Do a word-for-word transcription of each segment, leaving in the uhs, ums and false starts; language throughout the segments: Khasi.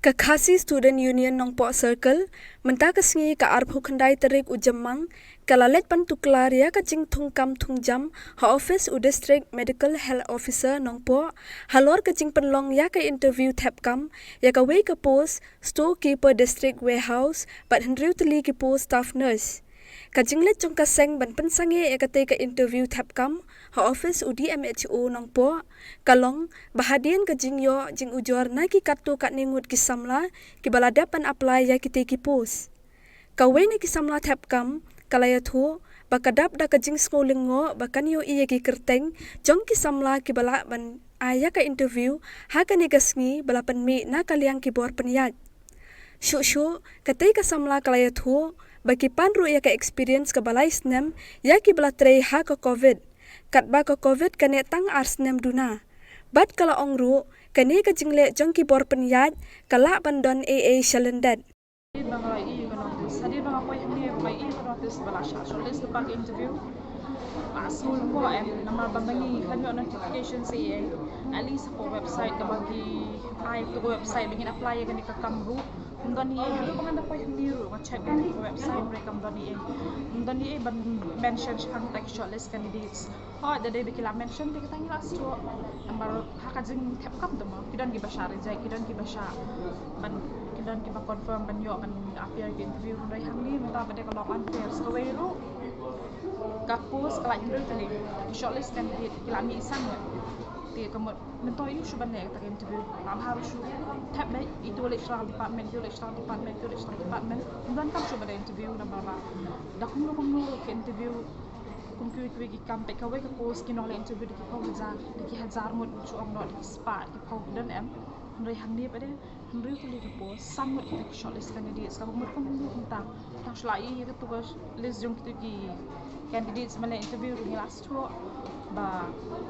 Ka Khasi Student Union Nongpoh Circle, mynta ka sngi ka arphew khyndai tarik u Jymmang, ka la leit ban tuklar ïa ka jingthungkam thungjam ha office u District Medical Health Officer Nongpoh, halor ka jingpynlong ïa ka interview thep kam ïa kawei ka post Storekeeper District Warehouse bad hynriew tylli ki post Staff Nurse. Ka jingleit jong ka seng ban pynsangeh ïa katei ka interview thep kam ha office u D M H O Nongpoh, ka long ba hadien ka jingïoh jingujor na ki katto katne ngut ki samla kiba la dep ban apply ïa kitei ki post. Kawei na ki samla thep kam ka la ïathuh ba ka dap da ka jingsngewlyngngoh ba kan ïohi ïa ki kyrteng jong ki samla kiba lah ban ai ïa ka interview ha kane ka sngi ba la pynmih na ka liang ki bor pynïaid. Shuh shuh, katei ka samla ka la ïathuh ba ki pan ruh ïa ka experience kaba lai snem ïa kiba la trei ha ka covid. Katba ka covid ka neh tang ar snem duna. Bad ka la ong ruh, kane ka jingleh jong ki bor pynïaid ka lah ban don ei ei shalyndet. Hadien ba nga la ïohi ïa ka notice, hadien ba nga poi hangne ba nga ïohi ïa ka notice ba la shah shortlist lypa ka interview, nga sngew lyngngoh em, namar ba ma ngi khlem ïoh notification sa ei ei. At least hapoh website kaba ki ai, hapoh website ba ngin apply ïa kane ka kam ruh, ym don ei ei. Haduh ba ngan da poi hangne ruh nga check ïa ka website ruh kam don ei ei. Ym don ei ei ban mention shaphang kita ki shortlist candidates. Hooid, da dei ba ki la mention te kata ngi la shuh. Namar ha ka jingthep kam te mo, ki don kiba shah reject, ki don kiba shah ban, ki don kiba confirm ban ïoh ban appear ki interview. Hynrei hangne mynta ba dei ka long unfair. Sa kawei ruh ka post ka la hynriew tylli, ki shortlist candidate ki la mih san ngut. Te ka mut mynta ïoh shuh ban leh kata ka interview. Lam ha shuh thep beit, itu leh shrang department, itu leh shrang department, itu leh shrang department. Ym donkam shuh ban leh interview namar ba da kumno kumno ruh ki interview kum kiwei kiwei ki kam, peit kawei ka post ki nongleh interview da ki phew hajar, da ki hajar ngut, shu ong noh da ki spah, da ki phew, don em. Hynrei hangne pat de hynriew tylli ki post, san ngut kita ki shortlist candidates, kaba mut kumno kumta. Tang shu la ïohi ïa katu ka list jong kitu ki candidates ban leh interview ruh ngi la shuh ba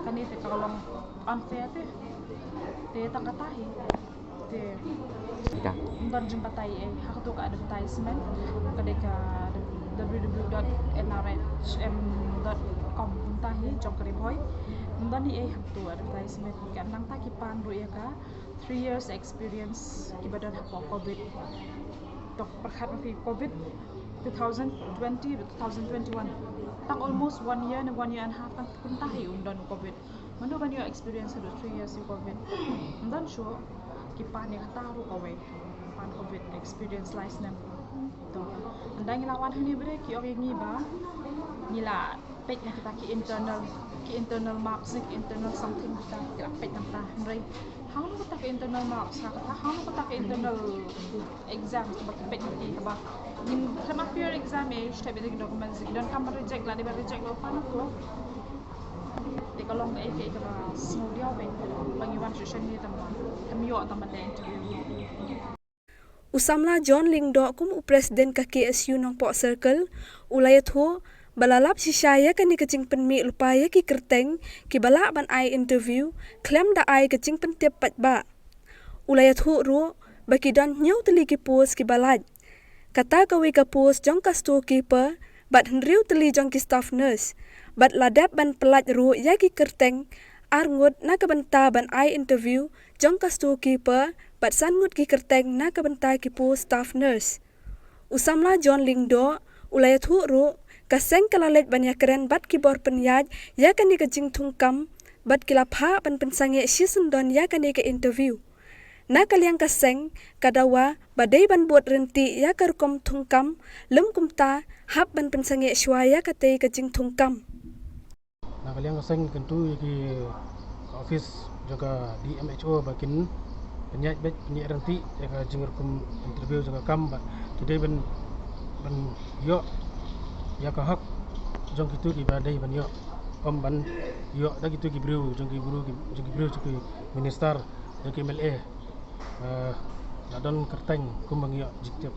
kane te ka long unfair te. Te tang kata hi. Te ym don jingbatai ei ei ha katu ka advertisement, ka dei ka W W W dot N R H M dot com kumta hi jong ka Ri Bhoi. Ym don ei ei ha katu advertisement, ka nangta ki pan ruh ïa ka three years experience kiba don hapoh covid. Tok pyrkhat ma phi covid two thousand twenty, two thousand twenty-one. Tang almost one year ne one year and a half kan kumta hi un don covid. Mano ban ïoh experience haduh three years ïa covid? Ym don shuh. Ki pan ïa kata ruh kawei. Pan covid experience lai snem. To. Ynda ngi la wan hangne ba dei ki ong ïa ngi ba ngi la peit na kita ki internal, ki internal marks ne ki internal something kita, ki la peit na kata. Hynrei hangno kata ka internal marks ha kata, hangno kata ka internal exam kaba ki peit na ki kaba ngim khlem appear exam ei, shu thep ïa ki documents, ki donkam ban reject, la dei ban reject lypa na ko. Te ka long kaei kaei kaba sngewdiaw beit ba ngi wan shuh shane tang ban, khlem ïoh tang ban leh interview. U samla John Lyngdoh kum u president ka K S U Nongpoh Circle, u la ïathuh ba la lap shisha ïa kane ka jingpynmih lypa ïa ki kyrteng kiba lah ban ai interview khlem da ai ka jingpyntip paidbah. U la ïathuh ruh ba ki don hynñiew tylli ki post kiba lait. Kata kawei ka post jong ka storekeeper bad hynriew tylli jong ki staff nurse. Bad la dep ban pyllait ruh ïa ki kyrteng ar ngut na ka bynta ban ai interview jong ka storekeeper bad san ngut ki kyrteng na ka bynta ki post staff nurse. U samla John Lyngdoh u la ïathuh ruh, ka seng ka la leit ban ïakren bad ki bor pynïaid ïa kane ka jingthungkam bad ki la phah ban pynsangeh shisyndon ïa kane ka interview. Na ka liang ka seng ka dawa ba dei ban bud ryntih ïa ka rukom thungkam, lym kumta hap ban pynsangeh shuwa ïa katei ka jingthungkam. Na ka liang ka seng kyntu ïa ki office jong ka D M H O ba kin pynïaid beit, pynïaid ryntih ïa ka jingrukom interview jong ka kam, ba ki dei ban, ban ïoh ïa ka hok jong kitu kiba dei ban ïoh, ym ban ïoh da kitu ki briew jong ki briew, jong ki briew jong ki minister, jong ki M L A. Eh, la don kyrteng kum ba ngi ïoh jingtip.